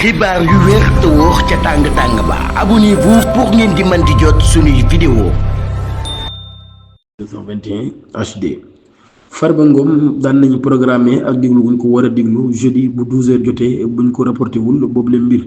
xibaar yu wér te wóor ca tàng-tàng ba abonnez-vous pour ngeen di mën di jot suñuy vidéo 221 HD Farba Ngom daan nañu programmé ak diglu guñ ko war a diglu jeudi bu 12h jotee buñ ko rapporté wul boobu leen mbir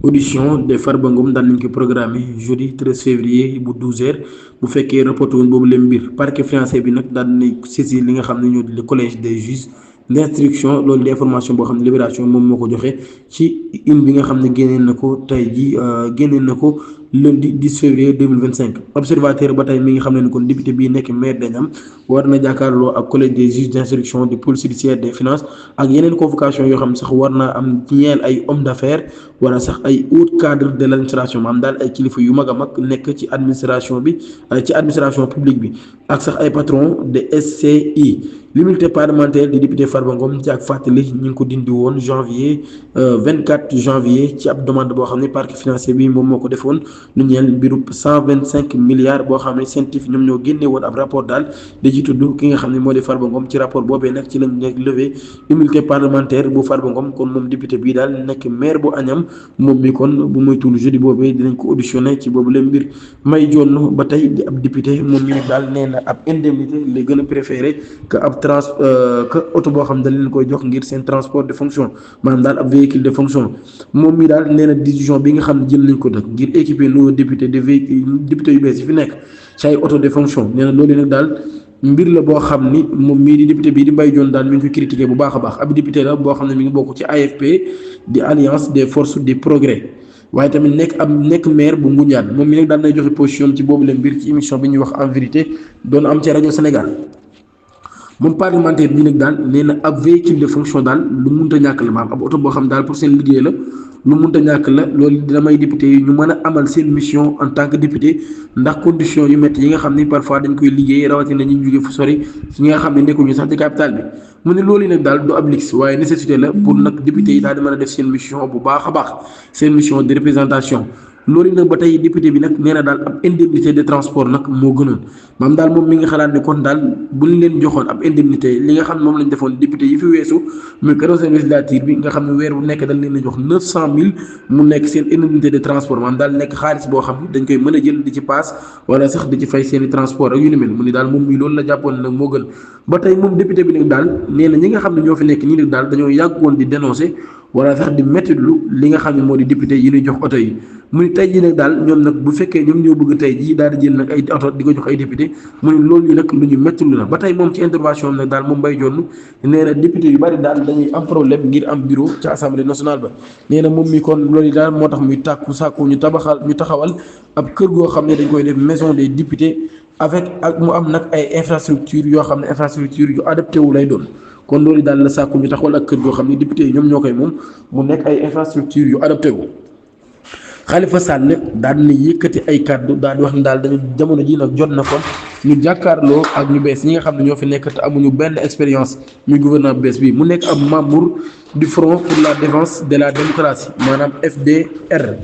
audition de Farba Ngom daan nañ ko programmé jeudi 13 février bu 12h bu fekkee rapporté wul boobu leen mbir parquet financier bi nag daan nañ saisir li nga xam ne ñoo di le collège des juges d'instruction loolu di information boo xam ne libération moom moo ko joxe ci une bi nga xam ne génneel na ko tey ji génneel na ko lundi 10 février 2025 observateur ba tey mi ngi xam ne kon député bii nekk maire dañam war na jàkkaarloo ak collège des juges d'instruction du pôle judiciaire des finances ak yeneen convocation yoo xam ne sax war naa am ñeel ay homme d'affaires wala sax ay haut cadre de l'administration maanaam daal ay kilifa yu mag a mag nekk ci administration bi ci administration publique bi ak sax ay patron de SCI l'immunité parlementaire di député Farba Ngom ci ak fàttali ñu ngi ko dindi woon janvier 24 janvier ci ab demande boo xam ne parquet financier bi moom moo ko defoon lu ñeel mbirub 125 milliards boo xam ne scientifique ñoom ñoo génne woon ab rapport daal da ci tudd ki nga xam ne moo di Farba Ngom ci rapport boobee nag ci lañ nekk levé immunité parlementaire bu Farba Ngom kon moom député bii daal nekk maire bu Agnam moom mi kon bu moytuwul jeudi boobee dinañ ko auditionné ci boobu leen mbir may jonn ba tey di ab député moom mi daal nee na ab indemnité la gën a préféré que ab que oto boo xam ne dañ leen koy jox ngir seen transport de fonction maanaam daal ab véhicule de fonction moom mi daal nee na décision bi nga xam ne jël nañ ko nag ngir équiper nouveau député de véhicule député yu bees yi fi nekk ci ay auto de fonction nee na loolu nag daal mbir la boo xam ni moom mii di député bii di Mbaye Dione daal mi ngi koy critiqué bu baax a baax ab député la boo xam ne mi ngi bokk ci AFP di alliance des forces du progrès waaye tamit nekk maire bu Ngoundiane moom mi nag daan nay joxe position ci boobu la mbir ci émission bi ñuy wax en vérité doon am ci rajo Sénégal moom parlementaire bi nag daal nee na ab véhicule de fonction daal lu munta ñàkk la maanaam ab oto boo xam daal pour seen liggéey la lu munta ñàkk la loolu dina may député yi ñu mën a amal seen mission en tant que député ndax condition yu métti yi nga xam ni parfois dañ koy liggéey rawatina ñu jóge fu sori ñi nga xam ne nekkuñu sax ci capital bi mu ne loolu nag daal du ab luxe waaye nécessité la pour nag député yi daal di mën a def seen mission bu baax a baax seen mission de représentation loolu nag ba tey député bi nag nee na daal ab indemnité de transport nag moo gënoon maam daal moom mi nga xalaat ni kon daal bu ñu leen joxoon ab indemnité li nga xam ne moom lañ defoon député yi fi weesu muy quatorzième législature bi nga xam ne weer bu nekk dañ leen a jox 900000 mu nekk seen indemnité de transport maam daal nekk xaalis boo xam ne dañ koy mën a jël di ci paas wala sax di ci fay seen i transport ak yu ni mel mu ni daal moom mii loolu la jàppoon nag moo gën ba tey moom député bi nag daal nee na ñi nga xam ne ñoo fi nekk ñii nag daal dañoo yàggoon di dénoncer wala sax di mettitlu li nga xam ne moo di député yi ñuy jox oto yi mu ni tey jii nag daal ñoom nag bu fekkee ñoom ñoo bëgg tey jii daal di jël nag ay oto di ko jox ay député mu ni loolu ñu nag lu ñu mettitlu la ba tey moom ci intervention nag daal moom Mbaye Dione nee na député yu bari daal dañuy am problème ngir am bureau ci assemblée nationale ba nee na moom mi kon loolu daal moo tax muy sàkku ñu taxawal ab kër goo xam ne dañ koy def maison des députés avec ak mu am nag ay infrastructure yoo xam ne infrastructure yu adapté wu lay doon kon loolu daal la sàkku ñu taxawal ak kër goo xam ne député yi ñoom ñoo koy moom mu nekk ay infrastructure yu adapté wu Khalifa Sall daal na yëkkati ay kàddu daal di wax ni daal dañu jamono ji nag jot na kon ñu jàkkaarloo ak ñu bees ñi nga xam ne ñoo fi nekk te amuñu benn expérience muy gouvernement bu bees bi mu nekk ab membre du Front pour la défense de la démocratie maanaam FDR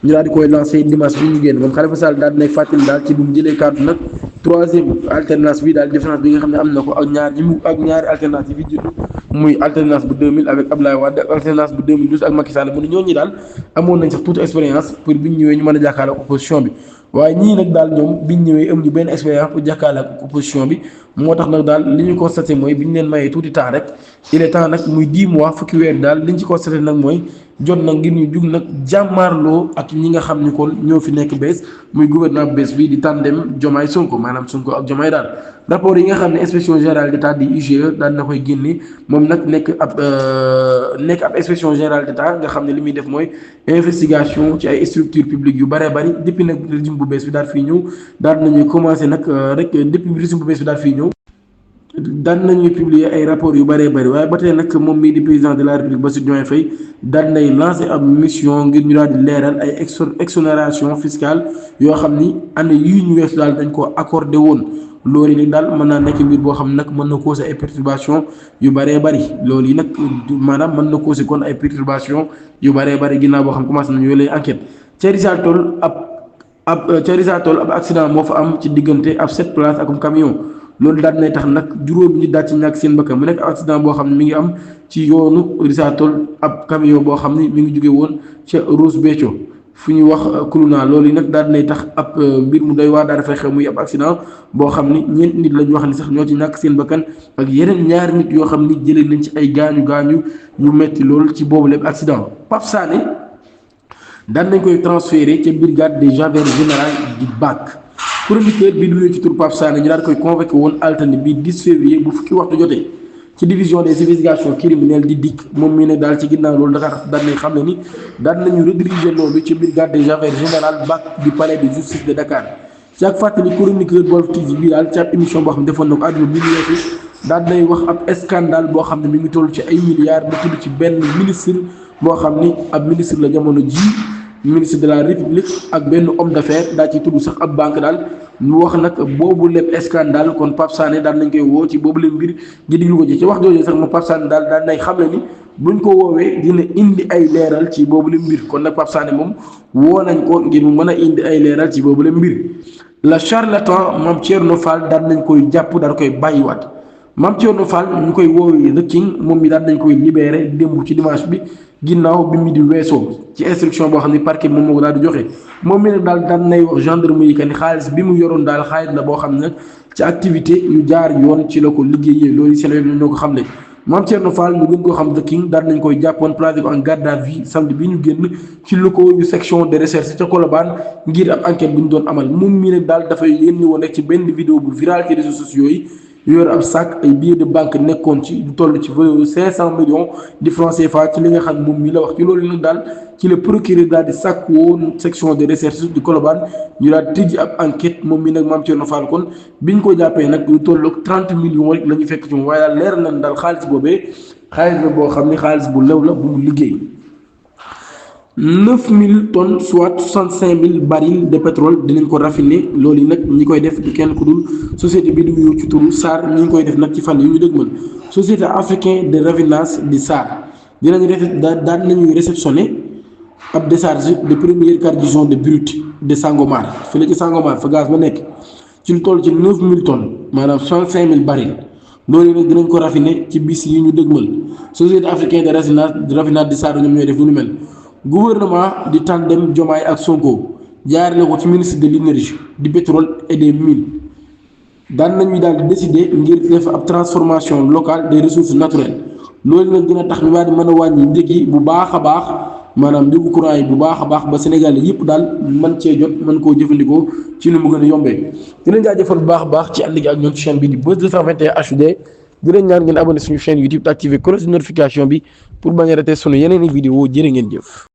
ñu daal di koy lancé dimanche bi ñu génn moom Khalifa Sall daal di nay fàttali daal ci bu mu jëlee kàddu nag troisième alternance bi daal différence bi nga xam ne am na ko ak ñaari alternance yi fi jiitu muy alternance bu 2000 avec Abdoulaye Wade ak alternance bu 2012 ak Macky Sall mu ne ñooñu daal amoon nañ sax toute expérience pour biñ ñëwee ñu mën a jàkkaarloo ak opposition bi waaye ñii nag daal ñoom biñ ñëwee amuñu benn expérience pour jàkkaarloo ak opposition bi moo tax nag daal li ñu constaté mooy biñ leen mayee tuuti temps rek il est temps nag muy 10 mois fukki weer daal liñ ci constaté nag mooy jot na ngir ñu jug nag jàmmaarloo ak ñi nga xam ni kon ñoo fi nekk bees muy gouvernement bees bi di tandem Diomaye Sonko maanaam Sonko ak Diomaye daal rapport yi nga xam ne inspection générale d'État di IGE daal na koy génne moom nag nekk ab inspection générale d'État nga xam ne li muy def mooy investigation ci ay structures publiques yu bëree bëri depuis nag régime bu bees bi daal fii ñëw daal nañuy commencé nag rek depuis régime bu bees bi daal fii ñëw daan nañuy publier ay rapports yu bëree bëri waaye ba tey nag moom mii di président de la République Bassirou Diomaye Faye daan nay lancer ab mission ngir ñu daal di leeral ay exonération fiscale yoo xam ni année yii ñu weesu daal dañ ko accordé woon loolu yi daal mën naa nekk mbir boo xam nag mën na causer ay perturbations yu bëree bëri loolu yi nag maanaam mën na causer kon ay perturbations yu bëree bëri ginnaaw boo xam commencé nañu yooyu lay enquête ca Richard Toll ab accident moo fa am ci diggante ab 7 places akum camion loolu daal nay tax nag juróomi nit daal ci ñàkk seen bakkan mu nekk accident boo xam ne mi ngi am ci yoonu Richard Toll ab camion boo xam ne mi ngi jóge woon ca Ross Béthio fu ñuy wax Kuluna loolu yi nag daal nay tax ab mbir mu doy waar daal dafay xew muy ab accident boo xam ni ñeent nit lañu wax ni sax ñoo ci ñàkk seen bakkan ak yeneen ñaari nit yoo xam ni jëlee nañ ci ay gaañu yu metti lool ci boobu lépp accident. Pape Sané daan nañ koy transféré ca brigade des gendarmes général di BAC chroniqueur bi du ci tur Pape Sané ñu daal koy convoqué woon altine bi 10 février bu fukki waxtu jotee ci division des investigations criminelles di DIC moom mii ne daal ci ginnaaw loolu Dakar daan nañ xam ne ni daan nañu rediriger loolu ci brigade des gendarmes général BAC du palais de justice de Dakar ci ak fàttali chroniqueur Walf TV bi daal ci ab émission boo xam ne defoon na ko àdduna bi ñu weesu daan nay wax ab scandale boo xam ne mi ngi toll ci ay milliards ba tudd ci benn ministre boo xam ni ab ministre la jamono ji ministre de la république ak benn homme d'affaires daa ci tudd sax ab banque daal ñu wax nag boobu lépp scandale kon Pape Sané daal nañ koy woo ci boobu leen mbir gi diglu ko ci wax jooju sax moom Pape Sané daal daan nay xam ne ni buñ ko woowee dina indi ay leeral ci boobu leen mbir kon nag Pape Sané moom woo nañ ko ngir mu mën a indi ay leeral ci boobu leen mbir la charlatan Mame Thierno Fall daan nañ koy jàpp daal koy bàyyiwaat Mame Thierno Fall ñu koy woowee The King moom mi daan nañ koy libéré démb ci dimanche bi ginnaaw bi mi di weesoo ci instruction boo xam ne parquet moom moo ko daal di joxe moom mi nag daal daan nay wax gendarmerie que ni xaalis bi mu yoroon daal xaalis la boo xam ne nag ci activité yu jaar yoon ci la ko liggéeyee loolu seen web ñoo ko xam ne Mame Thierno Fall ñu gën koo xam The King daan nañ koy jàppoon placé ko en garde à vue samedi bi ñu génn ci locaux yu section de recherche ca Colobane ngir ab enquête bu ñu doon amal moom mi nag daal dafay yénni woon rek ci benn vidéo bu viral ci réseaux sociaux yi yor ab sac ay billets de banque nekkoon ci du toll ci valeur 500 millions de francs CFA ci li nga xam moom mi la wax ci loolu nag daal ci le procureur daal di sàkk woon section de recherche du Colobane ñu daal tijji ab enquête moom mi nag Mame Thierno Fall kon biñ ko jàppee nag lu toll ak 30 millions rek la ñu fekk ci moom waaye daal leer nañ daal xaalis boobee xaalis la boo xam ne xaalis bu lew la bu mu liggéey 9000 tonnes soit 65000 barils de pétrole dinañ ko raffiner loolu yi nag ñi koy def du kenn ku dul société bi di wuyoo ci turu SAR ñi ngi koy def nag ci fan yu ñu dëgmal société africaine de raffinage di SAR dinañ daan nañuy réceptionné ab décharge de première cargaison de brut de Sangomar fële ci Sangomar fa gaz ba nekk ci lu toll ci 9000 tonnes maanaam 65000 barils loolu yi nag dinañ ko raffiner ci bis yi ñu dëgmal société africaine de raffinage di SAR ñoom ñooy def lu ñu mel. Gouvernement di tandem Diomaye ak Sonko jaarale ko ci ministre de l'énergie du pétrole et des mines daan nañuy daal di décider ngir def ab transformation locale des ressources naturelles loolu nag dina tax ñu daal di mën a wàññi njëg yi bu baax a baax maanaam njëgu courant yi bu baax a baax ba Sénégal yëpp daal mën cee jot mën koo jëfandikoo ci nu mu gën a yombee. dinañ jaajëfal bu baax a baax ci ànd gi ak ñoom ci chaîne bi di Buzz 221 HD dinañ ñaan ngeen abonné suñu chaîne YouTube te activer cloche de notification bi pour bañ a rater sunu yeneen i vidéo jërë ngeen jëf.